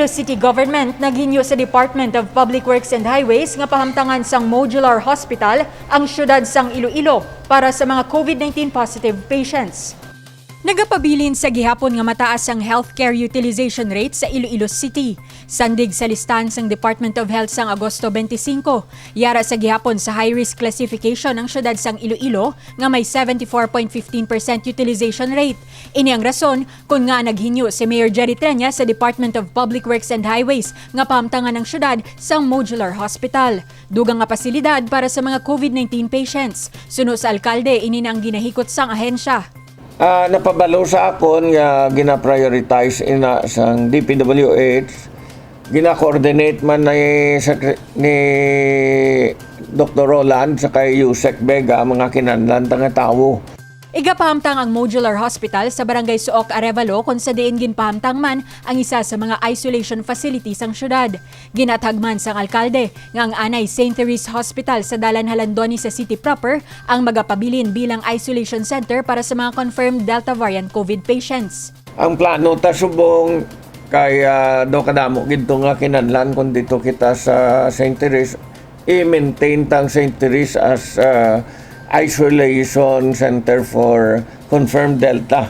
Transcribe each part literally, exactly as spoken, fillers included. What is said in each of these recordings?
City government naghinyo sa Department of Public Works and Highways nga pahamtangan sang modular hospital ang siyudad sang Iloilo para sa mga COVID nineteen positive patients. Nagapabilin sa gihapon nga mataas ang healthcare utilization rate sa Iloilo City. Sandig sa listahan sang Department of Health sang Agosto twenty-five, yara sa gihapon sa high-risk classification ang siyudad sang Iloilo nga may seventy-four point fifteen percent utilization rate. Ini ang rason kon ngaa naghinyo si Mayor Jerry Treñas sa Department of Public Works and Highways nga pahamtangan ang siyudad sang modular hospital, dugang nga pasilidad para sa mga COVID nineteen patients. Suno sa alkalde, ini na ang ginahikot sang ahensya. Ah, napabalo sa akon nga gina-prioritize ina sang D P W H, gina-coordinate man ni Secre-, ni Doktor Roland sa kay Yusek Vega ang mga kinahanglan ta nga tawo. Igapahamtang ang modular hospital sa Barangay Suok, Arevalo, kung sa diin ginpahamtang man ang isa sa mga isolation facility sang syudad. Ginathag man sang alkalde nga ang anay Saint Therese Hospital sa Dalan Jalandoni sa city proper ang magapabilin bilang isolation center para sa mga confirmed Delta variant COVID patients. Ang plano ta subong kay, ah, daw kadamo gid to nga kinahanglan kung dito kita sa Saint Therese, i-maintain tang Saint Therese as, ah, isolation center for confirmed Delta.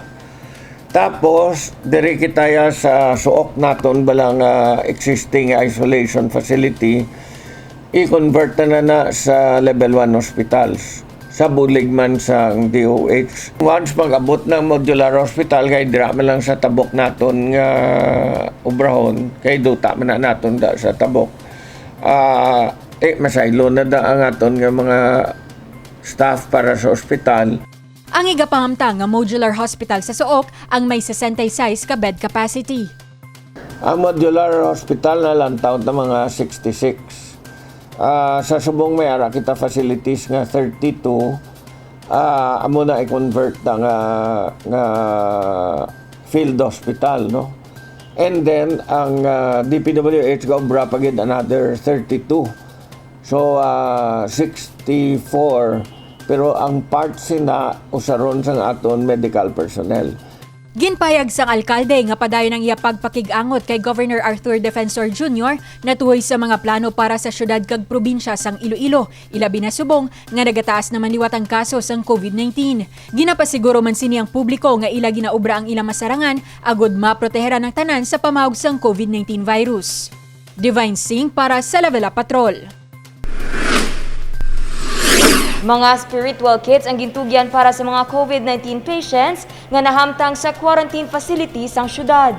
Tapos, diri kita ya sa suok naton bala nga existing isolation facility, i-convert na na, na sa level one hospitals, sa bulig man sang D O H. Once mag-abot ng modular hospital, kay dira man lang sa tabok naton nga obrahon, kay duta man na naton da sa tabok. Ah, eh, masaylo na da ang aton nga mga staff para sa ospital. Ang igapahamtang nga modular hospital sa Suok ang may sesenta y seis ka bed capacity. Ang modular hospital nalantaw ta mga sixty-six. Ah, sa subong may ara kita facilities nga thirty-two, ah, amo na i-convert ta nga, nga field hospital, no? And then, ang, ah, D P W H gaobra pa gid another thirty-two. So, ah, sixty-four, pero ang part sina usaron sang aton medical personnel. Ginpahayag sang alkalde nga padayon ang iya pagpakig-angot kay Governor Arthur Defensor Junior natuhoy sa mga plano para sa syudad kag probinsya sang Iloilo, ilabi na subong nga nagataas naman liwat ang kaso sang COVID nineteen. Ginapasiguro man sini ang publiko nga ila ginaobra ang ilang masarangan agod maproteheran ang tanan sa pamahog sang COVID nineteen virus. Divine Singh para sa Level Up Patrol. Mga spiritual kits ang gintugyan para sa mga COVID nineteen patients nga nahamtang sa quarantine facility sang syudad.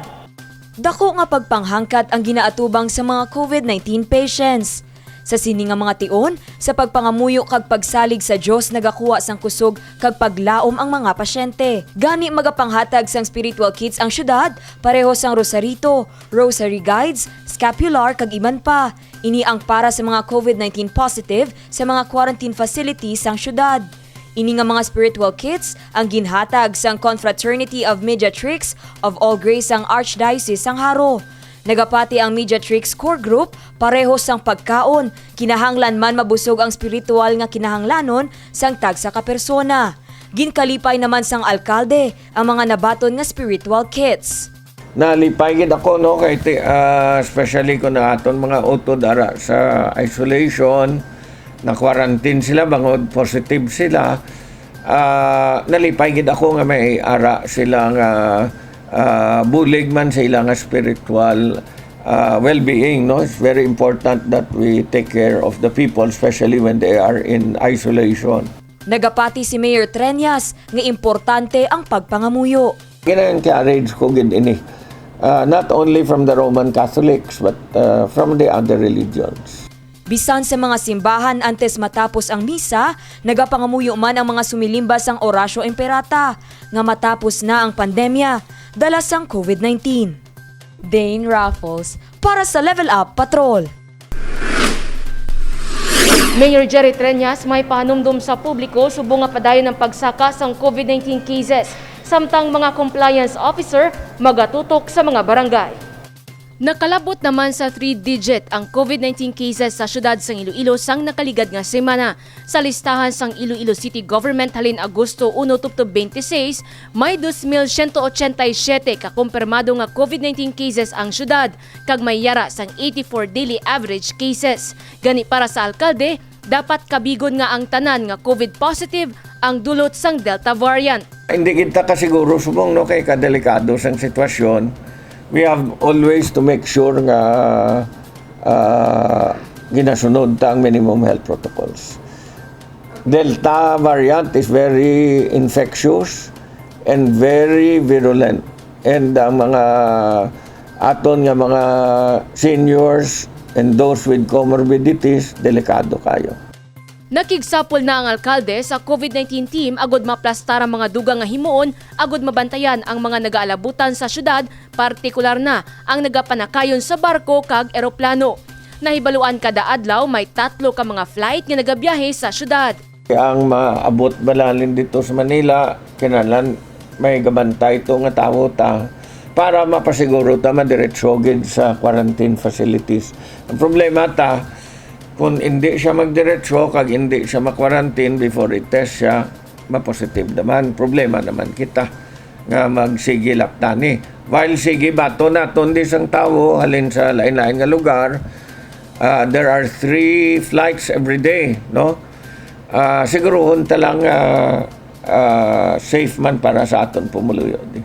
Dako nga pagpanghangkat ang ginaatubang sa mga COVID nineteen patients. Sa sini nga mga tion, sa pagpangamuyo kag pagsalig sa Dios nagakuha sang kusog kag paglaom ang mga pasyente. Gani, magapanghatag sang spiritual kits ang syudad, pareho sang rosarito, rosary guides, scapular, kag iban pa. Ini ang para sa mga COVID nineteen positive sa mga quarantine facility sang syudad. Ini nga mga spiritual kits ang ginhatag sang Confraternity of Mediatrix of All Grace sang Archdiocese sang Jaro. Nagapati ang Mediatrix Core Group pareho sang pagkaon, kinahanglan man mabusog ang spiritual nga kinahanglanon sang tagsa ka persona. Ginkalipay naman sang alkalde ang mga nabaton nga spiritual kits. Nalipay gid ako, no, kay ti-, ah, especially kung ang aton mga utod ara sa isolation, na-quarantine sila bangod positive sila. Ah, nalipay gid ako nga may ara sila nga, ah, bulig man sa ila nga spiritual, ah, well-being, no? It's very important that we take care of the people, especially when they are in isolation. Nagapati si Mayor Treñas nga importante ang pagpangamuyo. Gina-encourage ko gid ini, ah, not only from the Roman Catholics, but, ah, from the other religions. Bisan sa mga simbahan, antes matapos ang misa, nagapangamuyo man ang mga sumilimba sang Oratio Imperata nga matapos na ang pandemya dala sang COVID nineteen. Dane Raffles para sa Level Up Patrol. Mayor Jerry Treñas may pahanumdom sa publiko subong nga padayon ang pagsaka sang COVID nineteen cases, samtang mga compliance officer magatutok sa mga barangay. Nakalabot naman sa three-digit ang COVID nineteen cases sa siyudad sang Iloilo sang nakaligad nga semana. Sa listahan sang Iloilo City Government halin Agosto uno tubtob twenty-six, may dos mil siyento ochenta y siyete ka kumpirmado nga COVID nineteen cases ang siyudad, kag may yara sang eighty-four daily average cases. Gani, para sa alkalde, dapat kabigon nga ang tanan nga COVID positive ang dulot sang Delta variant. Hindi kita kasiguro subong, no, kay kadelikado sang sitwasyon. We have always to make sure nga, ah, ginasunod ta ang minimum health protocols. Delta variant is very infectious and very virulent. And ang mga aton nga mga seniors and those with comorbidities, delikado kayo. Nakigsapol na ang alkalde sa COVID nineteen team agud maplastar ang mga dugang nga himuon agud mabantayan ang mga nagaalabutan sa siyudad, partikular na ang nagapanakayon sa barko kag eroplano. Nahibaluan, kada adlaw may tatlo ka mga flight nga nagabiyahe sa siyudad. Ang maabot balalin dito sa Manila, kinahanglan may gabantay to nga tawo ta para mapasiguro ta madiretso gid sa quarantine facilities. Ang problema ta, kung hindi siya magdiretso kag hindi siya ma-quarantine before i-test siya, mapositive naman. Problema naman kita nga magsige laptani. While sige baton naton di sang tawo halin sa lain-lain nga lugar, ah, there are three flights every day, no? Ah, siguruhon ta lang, ah, ah, safe man para sa aton pumuluyo di.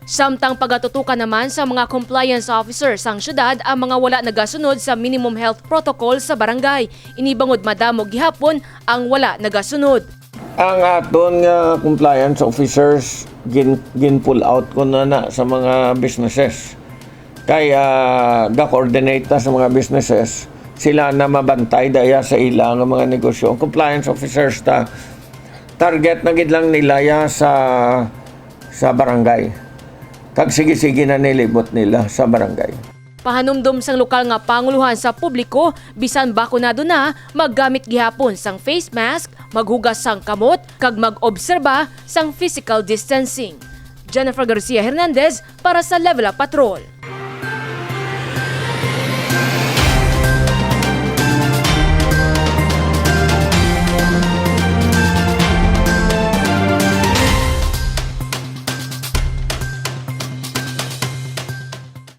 Samtang pagatutukan naman sa mga compliance officer sang syudad ang mga wala nagasunod sa minimum health protocol sa barangay. Ini bangod madamo gihapon ang wala nagasunod. Ang aton nga compliance officers gin-, gin-pull out ko na na sa mga businesses. Kay, ah, ga-coordinate ta sa mga businesses, sila na mabantay daya sa ila nga mga negosyo. Ang compliance officers ta, target na gid lang nila ya sa, sa barangay. Kag sige-sige na nilibot nila sa barangay. Pahanumdom sang lokal nga panguluhan sa publiko, bisan bakunado na, maggamit gihapon sang face mask, maghugas sang kamot, kag mag-obserba sang physical distancing. Jennifer Garcia Hernandez para sa Level Up Patrol.